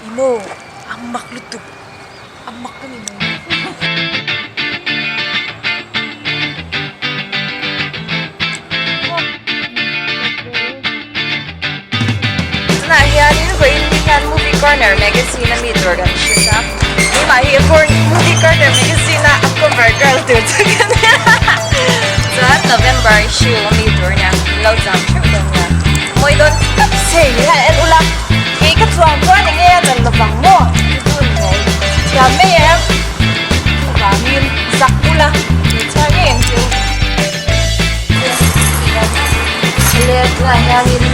I maw? A mak lutuk. A mak a ni mai. Tunah hianin vawiin ni hian Movie Corner magazine a mi tur kan hriat a, keimah hi Movie Corner magazine a a cover girl tur chu ka ni a, chuan November issue a mi tur nia min lo chang theuh dawn nia, mawi dawn tawp sei hian en ula, kei ka chuang chuan enge a chan lovang maw ti chu ni mai, thiam mai em chuvangin zak ula hmeichhia ngei ang chu. Tunah hianin.